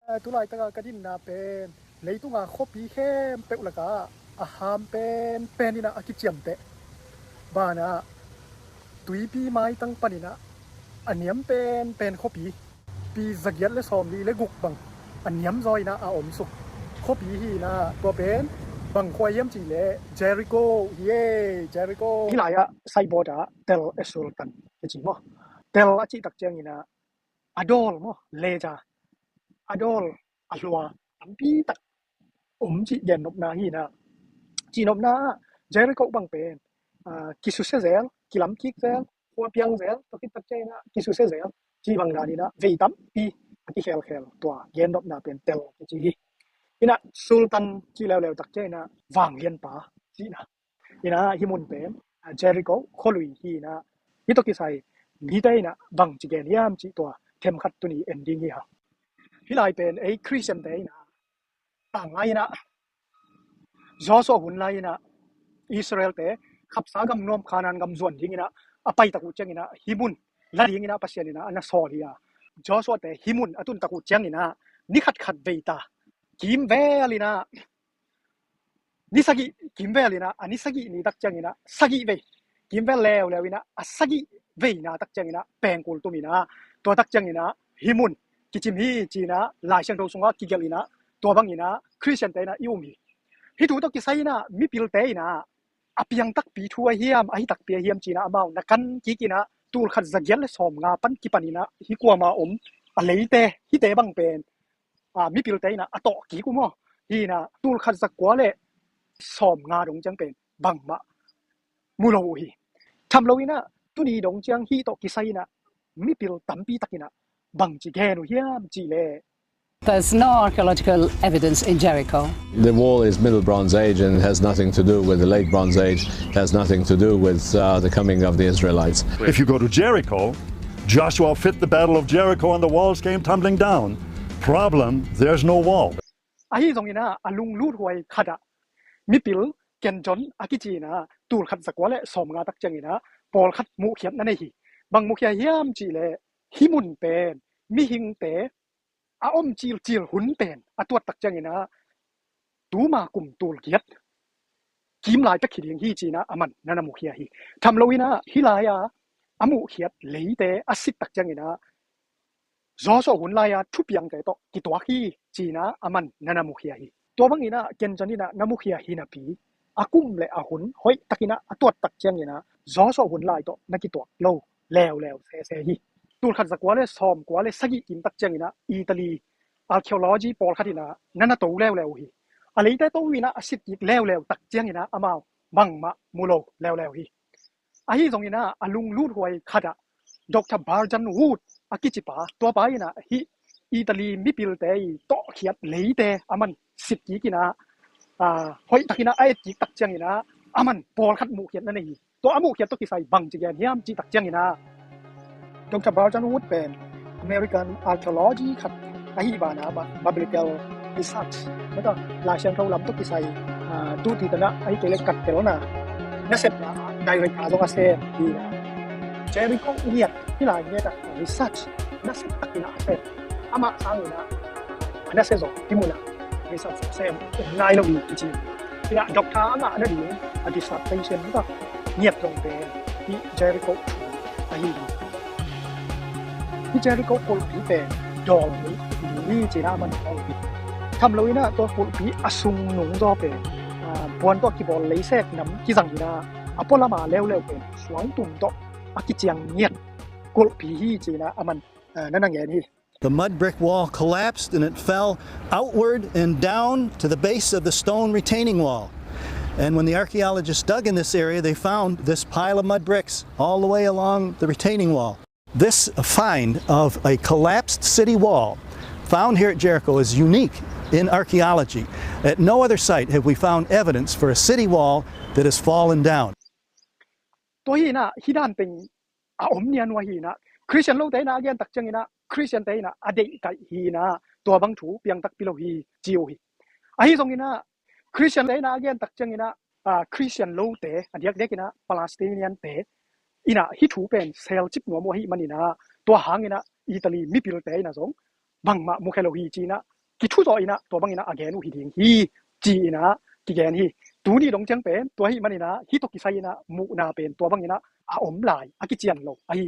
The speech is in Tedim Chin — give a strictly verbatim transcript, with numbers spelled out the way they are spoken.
Tulaitaka ka dinna pen leitunga khuapi khempeuh lakah a ham penpen inah a kiciamteh banah tuipi maitang paninah a niam penpen khuapi pi zagiat le sawmli le guk bang a niamzaw inah a omsuk khuapi hi inah tua pen bang khua hiam cihleh Jericho hi e, Jericho. Hih lai-ah signboard ah Tel e Sultan kici maw? Tel a cihtak cianginah a dawl maw, leja a dawl a hlua tampi tak om cih gennopna hi inah cihnopna ah Jericho bang pen kisusia zel, kilamkik zel, khuapiang zel, tua khittak cianginah kisusia zel cih bang daninah vei tampi a kikhelkhel tua gennopna pen Tel kici hi. Inah Sultan cih leuleu tak cianginah vanglianpa cihna. Inah hih mun pen Jericho khualui hi inah hih tawh kisai mite inah bangci gen hiam cih tua themkhat tuni en ding hi hang. Hih lai pen ei Khristiante inah tanglai inah Joshua hun lai inah Israelte khapsa gam nuam Kanaan gam zuan dinginah a paitak uh cianginah hih mun la dinginah Pasian inah a na sawl hi a, Joshuate hih mun a tuntak uh cianginah ni khatkhat veita kimvel inah ni sagih kimvel inah a ni sagih ni tak cianginah sagih vei kimvel leuleu inah a sagih veina tak cianginah pengkul tum inah tua tak cianginah hih mun kicim hi cinah Lai Siangtho sungah kigelh inah tua banginah Khristiante inah i um hi. Hih thu tawh kisai inah mipilte inah a piang takpi thu a hiam, a hi takpi a hiam cinah amau na kan kik inah tulkhat zagiat le sawmnga pan kipan inah hih kuama om a leite hihte bang pen mipilte inah a tawh kik uh maw? Hi inah tulkhat zakua le sawmnga dong ciang pen bangmah mu lo uh hi. Tham lo inah tuni dong ciang hih tawh kisai inah mipil tampi tak inah bangci gen uh hiam cihleh There's no archaeological evidence in Jericho. The wall is Middle Bronze Age and has nothing to do with the Late Bronze Age, has nothing to do with uh, the coming of the Israelites. If you go to Jericho, Joshua fit the battle of Jericho and the walls came tumbling down. Problem, there's no wall. Ahi zongin ah a lunglut huai khat ah mipil Ken John a kici in ah tulkhat zakua le sawmnga tak ciangin ah pawlkhat muhkhiatna nei hi. Bang muhkhia hiam cihleh hih mun pen mihingte a om cilcil hun pen a tuat tak ciangin ah tuma kum tulgiat kimlai pek hi ding hi ci-in ah aman na na muhkhia hi. Tham loin ah hih lai-a a muhkhiat leite a sit tak ciangin ah Joshua hun lai-a thupiangte tawh kituak hi ci-in ah aman na na muhkhia hi. Tua bangin ah Ken John in ah na muhkhia hi napi a kum le a hun hoih takin ah a tuat tak ciangin ah Joshua hun lai tawh na kituak lo leuleu sese hi. Tulkhat zakua le sawmkua le sagih kim tak ciangin ah Italy archaeology pawlkhat in ah na na to leuleu hi. A leite to in ah a sit kik leuleu tak ciangin ah amau bangmah mu lo leuleu hi. Ahi zongin ah a lunglut huai khat ah Doctor Barjan Wood a kicipa tuapa in ah hih Italy mipilte i tawhkhiat leite aman sit kik in ah hoih takin ah a et kik tak ciangin ah aman pawlkhat muhkhiatna nei hi. Tua a muhkhiat tawh kisai bangci gen hiam cih tak ciangin ah Doctor Barjan Wood pen American archaeology khat ahi banah biblical research mata Lai Siangtho lam tawh kisai tu ti tanah ahi kei le kattelna nasepna director zong a sem hi. Jericho ngiat hih lai ngiat ah research nasep takin ah a sem amah sangin ah a nasia zong hih mun ah research a sem nai lo hi kici. Hi ah doctor amah na ding a dissertation mata ngiat zong pen hih Jericho thu ahi hi. Hih Jericho kulhpi pen dawl ni ni ci-in ah aman dawl hi. Tham loin ah tua kulhpi a sung nungzaw pen puan tawh kibawl leisek nam kizang in ah a pualama leuleu pen suangtum tawh a kiciang ngiat kulhpi hi ci-in ah aman na na ngen hi. The mud brick wall collapsed and it fell outward and down to the base of the stone retaining wall. And when the archaeologists dug in this area, they found this pile of mud bricks all the way along the retaining wall. This find of a collapsed city wall found here at Jericho is unique in archaeology. At no other site have we found evidence for a city wall that has fallen down. Tua hi in ah hih dan teng a om nian uh ahi in ah Christian lote in ah a gen tak ciangin ah Christian te in ah a deihkaih hi in ah tua bang thu piang takpi lo hi ci uh hi. Ahi zongin ah Christian te in ah a gen tak ciangin ah Christian lote a diakdiak in ah Palestinian te in ah hih thu pen selcip nuam uh ahih manin ah tua hangin ah Italy mipilte in ah zong bangmah mukhia lo hi ci-in ah kithuzaw in ah tua bangin ah a gen uh hi ding hi, ci-in ah kigen hi. Tuni dong ciang pen tua ahih manin ah hih tawh kisai in ah muhna pen tua bangin ah a om lai, a kician lo ahi